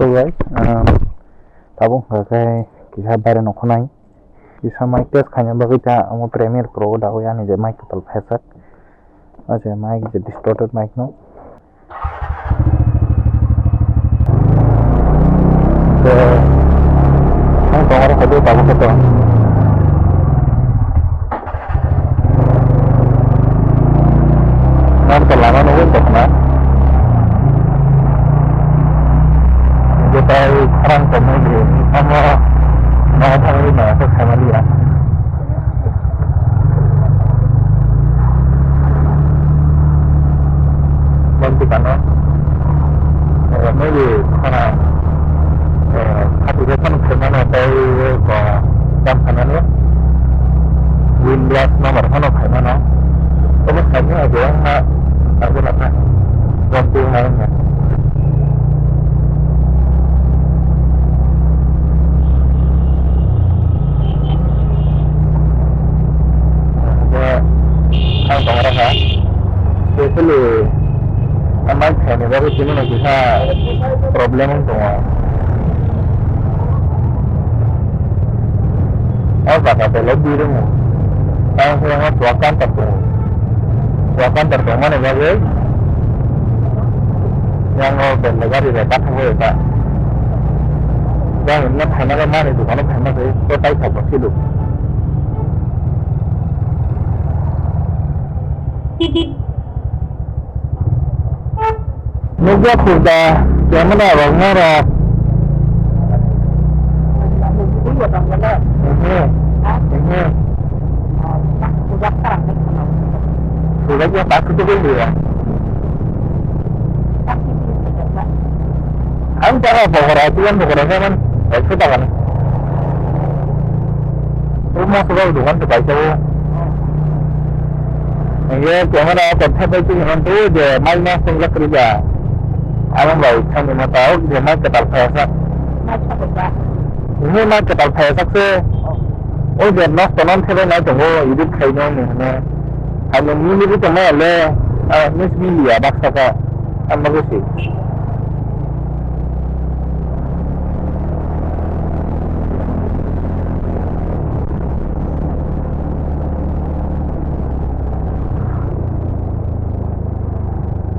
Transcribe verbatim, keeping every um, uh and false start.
So guys, um, tabuk hwnkha khe kisa baire nokho nai. Kisa mic test khaina bagwi ta omo Premiere Pro o dawi ani je mic kwtal phaisak. O je mic je distorted mic no. Hwnkhe ang tongmani khaidi tabuk khe to. North lama nugwi tongkha. Hwnkhe tai khorang tongmani omo nogo thangwi nai khe saimaliya. Boni tikano, eh, nini khorang, eh, khatungwi phano phaimano tei, eh, ko jam sanani win blast number phano phaimano. Obo saimano je wngma abo rwkha. Boni tikano wngkha. Hwnkhe ang tongmani kha, specially a mic phaini bagwi tini no kisa problem wng tongo. O jaga belai birung. Tamo khe ang o chuak counter tongo. Chuak counter tongmani bagwi yang o belai gari bai bathangwi rwkha. Yang no phaina mani dukano phaima se to tai kha bo silu. Nukya khurda, kemana rok norok. Mhm. Mhm. Khurda kya tak kutu kul dia. Ang tara pokora, tuan pokora kan, ekso taka ni. Rumah sudah dukan tu baik jauh. Iya, kemana kontak itu dengan tu je, mai mas tengah kerja. Abang baik, kami mau tahu je mai ketal phayasak. Ini mai ketal phayasak se. Oh, je nos tonon thebe nai tongo, edit khaino ni hane. Hano mili bi tongma le, ah, mis mili ya, baksa ka, ang bago si.